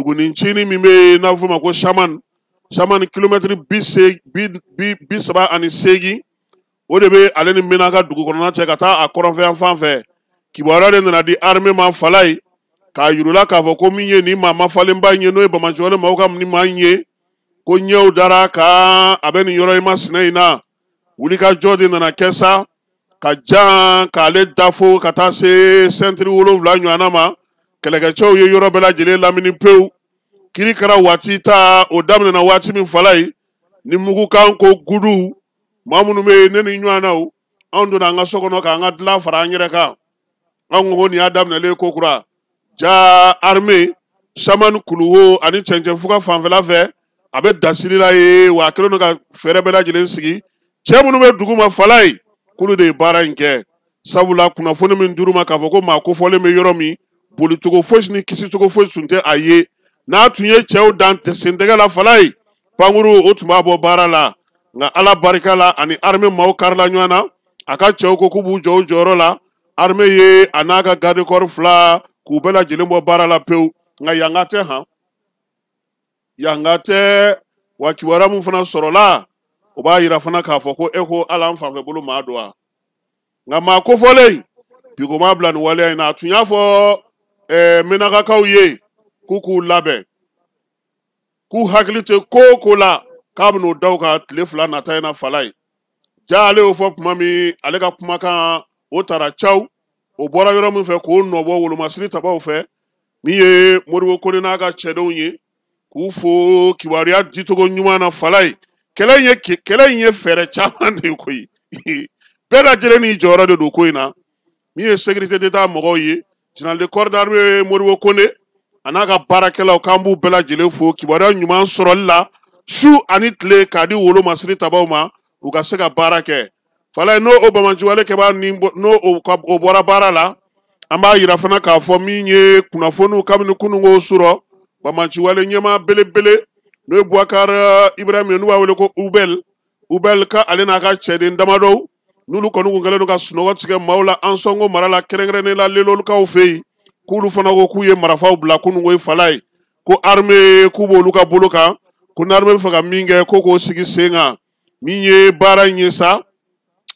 Dugunicinin min bɛ yen n'a bɛ f'o ma ko Saman, Saman kilomɛtiri 38, o de bɛ ale ni Menaka dugu kɔnɔna cɛ ka taa a kɔrɔnfɛ fan fɛ. Kibaruya de nana di armée ma Falaye, k'a yir'u la k'a fɔ ko min ye nin maa mafalenba in ye, n'o ye Bamaciwale maaw ka nin maa in ye, ko ɲɛw dara kan a bɛ nin yɔrɔ in masina in na. Wulikajɔ de nana kɛ sa ka jan k'ale da fo ka taa se sɛntiri 7 ɲɔgɔnna ma. Kɛlɛkɛcɛw ye yɔrɔ bɛɛ lajɛlen lamini pewu. Kiri kɛra waati ta o daminɛna waati min Falaye, ni mugukan ko gudu, maa minnu bɛ yen, ne ni ɲɔgɔnnaw, anw donna an ka so kɔnɔ k'an ka dilan fara an yɛrɛ kan. Anw ko nin y'a daminɛlen ko kura. Ja armée Saman kuluwo ani cɛncɛnfuga fanfɛla fɛ, a bɛ dasiri la ye, wa a kɛlen don ka fɛɛrɛ bɛɛ lajɛlen sigi. Cɛ minnu bɛ dugu ma Falaye, k'olu de ye baara in kɛ, sabula kunnafoni min dir'u ma k'a fɔ ko maa kofɔlen bɛ yɔrɔ min, bolicogo fosi ni kisicogo fosi tun tɛ a ye. N'a tun ye cɛw dan sentɛgɛ la Falaye, pankuru o tun b'a bɔ baara la. Nka Ala barika la, ani armée maaw karila ɲɔgɔn na. A ka cɛw ko k'u b'u jɔ u jɔyɔrɔ la. Armée ye a n'a ka garde corps 2 k'u bɛɛ lajɛlen bɔ baara la pewu. Nka yanga tɛ han, yanga tɛ. Wa kibaruya min fana sɔrɔla, o b'a yira fana k'a fɔ ko e ko ala an fanfɛ bolo maa don wa. Nka maa kofɔlen bi ko m'a bila nin waleya in na. A tun y'a fɔ Menakakaw ye k'u k'u labɛn, k'u hakili tɛ ko o ko la, k'a bɛn'o da u kan tile 2 nata in na Falaye. Ja ale y'o fɔ tuma min, ale ka kumakan o taara caw, o bɔra yɔrɔ min fɛ k'o nɔbɔ wolomasiri tabaw fɛ, min ye Modibo Kone n'a ka cɛdenw ye, k'u fo kibaruya dicogo ɲuman na Falaye. Kɛlɛ in ye fɛɛrɛ caman de ye koyi, bɛɛ lajɛlen n'i jɔyɔrɔ de don ko in na. Min ye sécurité d'État mɔgɔw ye, général de corps d'armée Modibo Kone a n'a ka baarakɛlaw, k'an b'u bɛɛ lajɛlen fo kibaruya ɲuman sɔrɔli la su ani tile k'a di wolomasiri tabaw ma, u ka se ka baara kɛ Falaye. N'o o bamaciwale kɛbaa ni n'o o ka o bɔra baara la, an b'a yira fana k'a fɔ min ye kunnafoniw kabini kununko surɔ, bamaciwale ɲɛmaa belebele n'o ye Boubacar Ibrahim ye, n'u b'a wele ko Ubel, Ubel ka ale n'a ka cɛden damadɔw, n'olu kɔni kun kɛlen don ka sunɔgɔ tigɛ maaw la Ansɔngo mara la, kɛrɛnkɛrɛnnen la Lelolukaw fɛ yen, k'olu fana ko k'u ye marifaw bila kununko ye Falaye, ko armée k'u b'olu ka bolo kan, ko ni armée bɛ fɛ ka min kɛ, ko k'o sigi sen kan. Min ye baara in ye sa,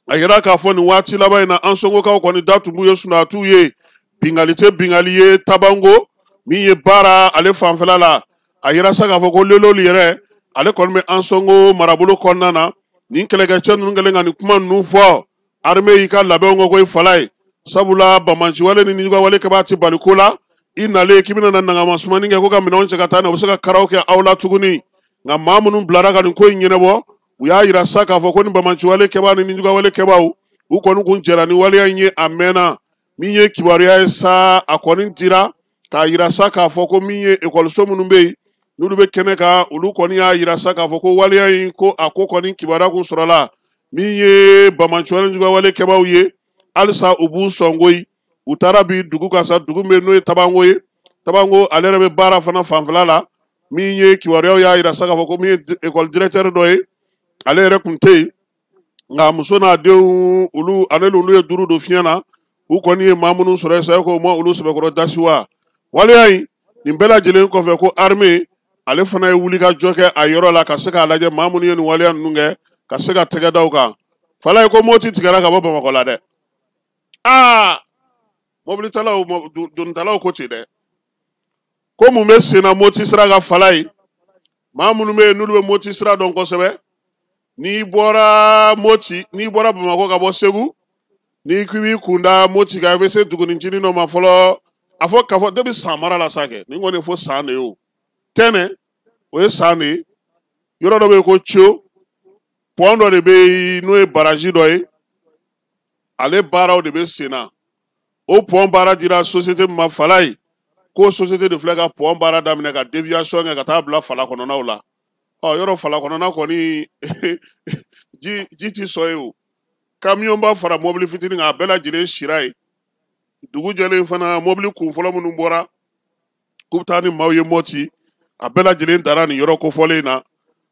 a yira k'a fɔ nin waati laban in na, Ansɔngokaw kɔni da tun b'u ye sunɔgɔtiw ye, bingali tɛ bingali ye Tabango min ye baara ale fanfɛla la. A yira sa k'a fɔ ko Lelolu yɛrɛ ale kɔni bɛ Ansɔngo marabolo kɔnɔna na. Nin kɛlɛkɛcɛ ninnu kɛlen ka nin kuma ninnu fɔ, armée y'i ka labɛnw kɛ koyi Falaye, sabula bamaciwale ni nijuguyawale kɛbaa ti bali ko la. I nalen k'i bɛna na nagama sumani kɛ ko ka minɛnw cɛ ka taa n'a ye, o bɛ se ka karaw kɛ aw la tuguni. Nka maa minnu bilara ka nin ko in ɲɛnabɔ, u y'a yira sa k'a fɔ ko ni bamaciwale kɛbaa ni nijuguyawale kɛbaaw, u kɔni kun jɛra ni waleya in ye a mɛnna. Min ye kibaruya ye sa, a kɔni dira k'a yira sa k'a fɔ ko min ye ekɔliso minnu bɛ yen n'olu bɛ kɛnɛ kan, olu kɔni y'a yira sa k'a fɔ ko waleya in ko a ko kɔni kibaruya kun sɔrɔla. Min ye bamaciwale nijuguyawale kɛbaaw ye, halisa u b'u sɔn koyi. U taara bi dugu kan sa, dugu min n'o ye Tabango ye, Tabango ale yɛrɛ bɛ baara fana fanfɛla la. Min ye kibaruyaw y'a yira sa k'a fɔ ko min ye ekɔli directeur dɔ ye, ale yɛrɛ kun tɛ yen, nka muso n'a denw olu ale n'olu ye duuru don fiɲɛ na. U kɔni ye maa minnu sɔrɔ yen sa, ko ma olu sɛbɛkɔrɔ dasi wa. Waleya in nin bɛɛ lajɛlen kɔfɛ, ko armée ale fana ye wulikajɔ kɛ a yɔrɔ la ka se k'a lajɛ maa minnu ye nin waleya ninnu kɛ, ka se ka tɛgɛ da u kan. Falaye ko Moti tigɛra ka bɔ Bamakɔ la dɛ. Aa, mobilitalaw, donitalaw ko ten dɛ, ko mun bɛ sen na Moti sira ka Falaye? Maa minnu bɛ yen n'olu bɛ Moti sira dɔn kosɛbɛ, n'i bɔra Moti, n'i bɔra Bamakɔ ka bɔ Segu, n'i k'i b'i kun da Moti kan, i bɛ se dugunicinin dɔ ma fɔlɔ. A fɔ k'a fɔ depuis San mara la sa kɛ, nin kɔni fo San de ye o tɛnɛ, o ye San de ye. Yɔrɔ dɔ bɛ yen ko Cio, pont dɔ de bɛ yen n'o ye baraji dɔ ye, ale baaraw de bɛ sen na. O pont baara dira société min ma Falaye, k'o société de filɛ ka pont baara daminɛ ka déviation kɛ ka taa bila fala kɔnɔnaw la. Ɔ yɔrɔ fala kɔnɔna kɔni ji ti sɔn ye o. Camion ba fara mobili fitinin kan, a bɛɛ lajɛlen sira yen. Dugu jɛlen fana, mobili kun fɔlɔ minnu bɔra k'u bɛ taa ni maaw ye Moti, a bɛɛ lajɛlen dara nin yɔrɔ kofɔlen in na,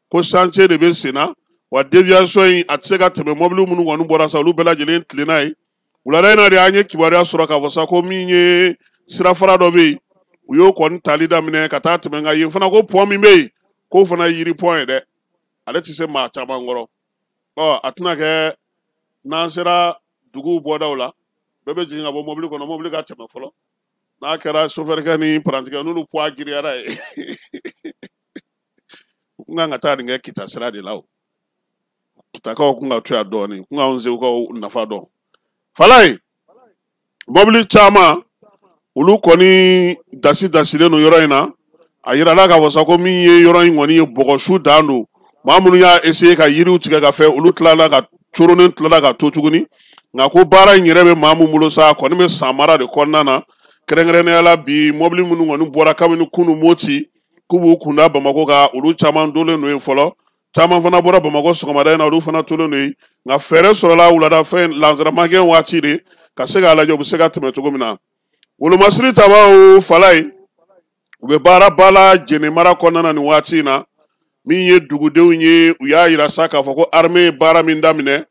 ko chantier de bɛ sen na, wa déviation in a tɛ se ka tɛmɛ mobili minnu kɔni bɔra sa, olu bɛɛ lajɛlen tilenna ye. Wulada in na de, an ye kibaruya sɔrɔ k'a fɔ sa ko min ye sirafara dɔ bɛ yen, U y'o kɔni tali daminɛ ka taa tɛmɛ, nka yen fana ko pɔn min bɛ yen, k'o fana ye yiri pɔn ye dɛ, ale tɛ se maa caman kɔrɔ. Ɔ a tɛna kɛ n'an sera duguw bɔdaw la, bɛɛ bɛ jigin ka bɔ mobili kɔnɔ, mobili ka tɛmɛ fɔlɔ. N'a kɛra sofɛrikɛ ni parantikɛ n'olu poids giriyara ye, u kun kan ka taa nin kɛ Kita sira de la. O Kitakaw kun ka to yan dɔɔnin, kun k'anw Segukaw nafa dɔn. Falaye, mobili caman olu kɔni dasi dasilen don yɔrɔ in na. A yirala k'a fɔ sa ko min ye yɔrɔ in kɔni ye, bɔgɔsu dan don. Maa minnu y'a essayer ka yiriw tigɛ ka fɛn, olu tilala ka coronnen, tilala ka to tuguni. Nka ko baara in yɛrɛ bɛ maa min bolo sa, a kɔni bɛ san mara de kɔnɔna na. Kɛrɛnkɛrɛnnenya la bi, mɔbili minnu kɔni bɔra kabini kunu Moti k'u b'u kunda Bamakɔ kan, olu caman dolen don yen fɔlɔ. Caman fana bɔra Bamakɔ sɔgɔmada in na, olu fana tolen don yen. Nka fɛɛrɛ sɔrɔla wulada fɛ lansaramakɛ waati de ka se k'a lajɛ u bɛ se ka tɛmɛ cogo min na. Wolomasiri tabaw, Falaye, u bɛ baara ba la Jene mara kɔnɔna na nin waati in na. Min ye dugudenw ye, u y'a yira sa k'a fɔ ko armée ye baara min daminɛ,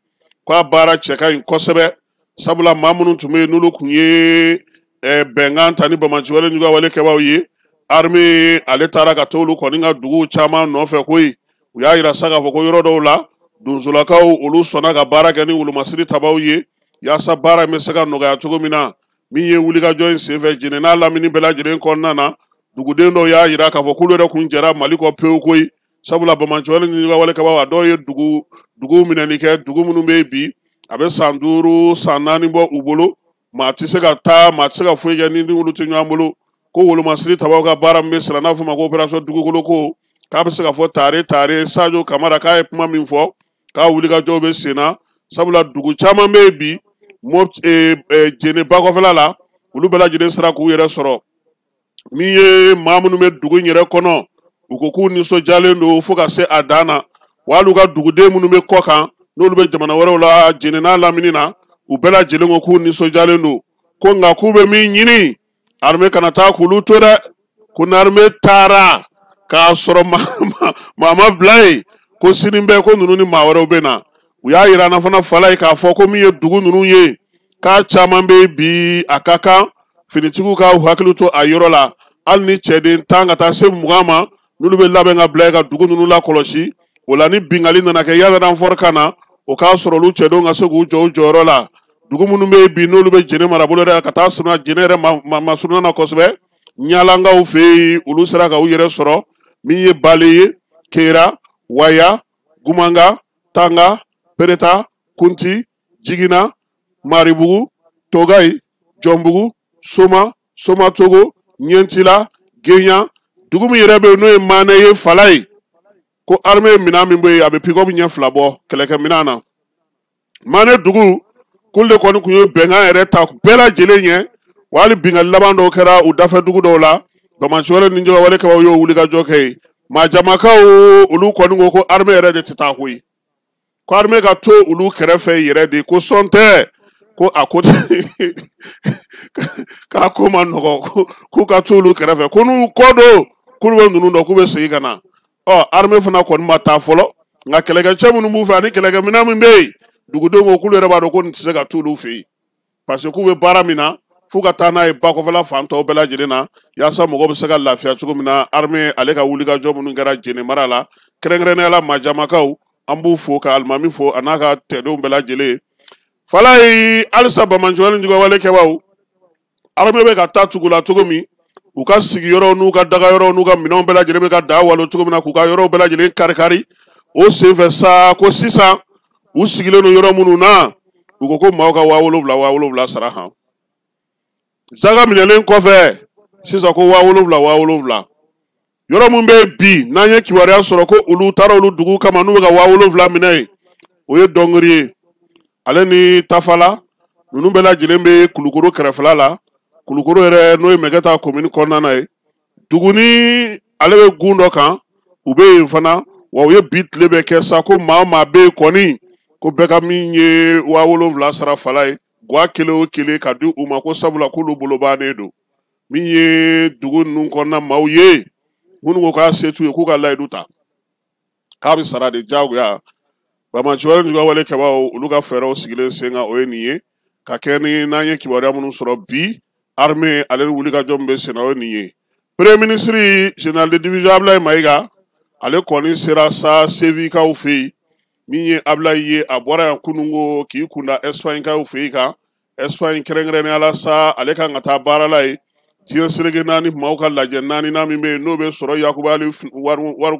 k'a baara cɛ ka ɲi kosɛbɛ, sabula maa minnu tun bɛ yen, n'olu tun ye bɛnkan ta ni banbaanciwale juguwale kɛbaaw ye, armée ale taara ka t'olu kɔni ka duguw caman nɔfɛ koyi. U y'a yira sa k'a fɔ ko yɔrɔ dɔw la, donsolakaw olu sɔnna ka baara kɛ ni wolomasiri tabaw ye, yaasa baara in bɛ se ka nɔgɔya cogo min na. Min ye wulikajɔ in senfɛ Jene n'a lamini bɛɛ lajɛlen kɔnɔna na, duguden dɔw y'a yira k'a fɔ k'olu yɛrɛ kun jɛra Mali kɔ pewu koyi, sabula banbaanciwale ni juguwale kɛbaaw, a dɔw ye dugu minɛli kɛ, dugu minnu bɛ yen bi, a bɛ san 5 san 4 bɔ u bolo, maa tɛ se ka taa, maa tɛ se ka foyi kɛ ni olu tɛ ɲɔgɔn bolo. Ko wolomasiri tabaw ka baara min bɛ sira, n'a fɔ ma ko opération dugukolo ko, k'a bɛ se ka fɔ tare tare Sadio Kamara k'a ye kuma min fɔ, k'a wulikajɔw bɛ sen na, sabula dugu caman bɛ yen bi Jene bakɔfɛla la, olu bɛɛ lajɛlen sera k'u yɛrɛ sɔrɔ. Min ye maa minnu bɛ dugu in yɛrɛ kɔnɔ, u ko k'u nisɔndiyalen don fo ka se a dan na. Wa hali u ka duguden minnu bɛ kɔ kan, n'olu bɛ jamana wɛrɛw la Jene n'a lamini na, u bɛɛ lajɛlen ko k'u nisɔndiyalen don. Ko nka k'u bɛ min ɲini, armée kana taa k'olu to dɛ. Ko n'armée taara k'a sɔrɔ maa ma bila yen, ko sini bɛɛ ko ninnu ni maa wɛrɛw bɛ na. U y'a yira an na fana, Falaye, k'a fɔ ko min ye dugu ninnu ye, k'a caman bɛ bi, a ka kan finitigiw ka u hakili to a yɔrɔ la, hali ni cɛden 10 ka taa se 20 ma, n'olu bɛ labɛn ka bila yen ka dugu ninnu lakɔlɔsi. O la ni binkanni nana kɛ yanni renfort ka na, o k'a sɔrɔ olu cɛdenw ka se k'u jɔ u jɔyɔrɔ la. Dugu minnu bɛ yen bi, n'olu bɛ Jene marabolo yɛrɛ ka taa surunya Jene yɛrɛ masurunya na kosɛbɛ, Ɲalankaw fɛ yen, olu sera ka u yɛrɛ sɔrɔ. Min ye Bale ye, Kera, Waya, Gumanga, Tanga, Pereta, Kunti, Jigina, Maribugu, Togayi, Jɔnbugu, Soma, Soma Togo, Ɲɛntila, Genya. Dugu min yɛrɛ bɛ yen, n'o ye Manɛ ye, Falaye, ko armée ye minɛn min bɔ yen, a bɛ pick-up ɲɛ 2 bɔ kɛlɛkɛminɛn na. Manɛ dugu, k'olu de kɔni tun ye bɛnkan yɛrɛ ta bɛɛ lajɛlen ɲɛ. Wa hali binkanni laban dɔw kɛra u dafɛ dugu dɔw la, banbaanciwale ni juguwale kɛbaaw y'o wulikajɔ kɛ yen. Maa jamakaw olu kɔni ko ko armée yɛrɛ de tɛ taa koyi, ko armée ka to olu kɛrɛfɛ yɛrɛ de, ko sɔn tɛ, ko a ko k'a ko ma nɔgɔ, k'u ka to olu kɛrɛfɛ, ko n'u kɔ don, k'olu bɛ ninnu dɔn, k'u bɛ segin ka na. Ɔ armée fana kɔni ma taa fɔlɔ, nka kɛlɛkɛcɛ minnu b'u fɛ ani kɛlɛkɛminɛn min bɛ yen, dugudenw ko k'olu yɛrɛ b'a dɔn ko nin tɛ se ka t'olu fɛ yen, parce que k'u bɛ baara min na, f'u ka taa n'a ye bakɔfɛla fan tɔw bɛɛ lajɛlen na, yaasa mɔgɔw bɛ se ka lafiya cogo min na. Armée ale ka wulikajɔ minnu kɛra Jene mara la, kɛrɛnkɛrɛnnenya la majamakaw, an b'u fo ka alimami fo a n'a ka tɛdenw bɛɛ lajɛlen. Falaye, halisa banbaanciwale ni juguwale kɛbaaw, armée bɛ ka taa tugu la cogo min, u ka sigiyɔrɔw n'u ka dagayɔrɔw n'u ka minɛnw bɛɛ lajɛlen bɛ ka da walo cogo min na, k'u ka yɔrɔw bɛɛ lajɛlen kari-kari. O senfɛ sa, ko sisan u sigilen don yɔrɔ minnu na, u ko ko maaw ka 7000 7000 sara han. Jaga minɛlen kɔfɛ sisan, ko 7000 7000. Yɔrɔ min bɛ bi, n'an ye kibaruya sɔrɔ ko olu taara olu dugu kama, n'u bɛ ka 7000 minɛ yen, o ye Dɔngiri ye, ale ni Tafala. Ninnu bɛɛ lajɛlen bɛ Kulukoro kɛrɛfɛla la. Kulukoro yɛrɛ, n'o ye Mɛgɛta komini kɔnɔna na ye, Duguni ale bɛ gun dɔ kan, u bɛ yen fana. Wa u ye bi tile bɛɛ kɛ sa, ko maa o maa bɛ yen kɔni, ko bɛɛ ka min ye 7000 sara fala ye, guwa kelen o kelen ka di u ma, ko sabula k'olu bolo bannen don. Min ye dugu ninnu kɔnɔna maaw ye, minnu ko k'a se t'u ye, k'u ka layidu ta k'a bɛ sara de diyagoya. Banbaanciwale ni juguwale kɛbaaw, olu ka fɛɛrɛw sigilen sen kan, o ye nin ye ka kɛ ni n'an ye kibaruya minnu sɔrɔ bi, armée ale ni wulikajɔ min bɛ sen na, o ye nin ye. Premier ministre général de division Ablaye Mayiga, ale kɔni sera sa Sevikaw fɛ yen. Min ye Ablaye ye, a bɔra yan kununko k'i kunda Espagne-kaw fɛ yen kan. Espagne kɛrɛnkɛrɛnnenya la sa, ale kan ka taa baara la yen, diɲɛ seleke naani maaw ka lajɛ naaninan min bɛ yen, n'o bɛ sɔrɔ Yakuba Ali wari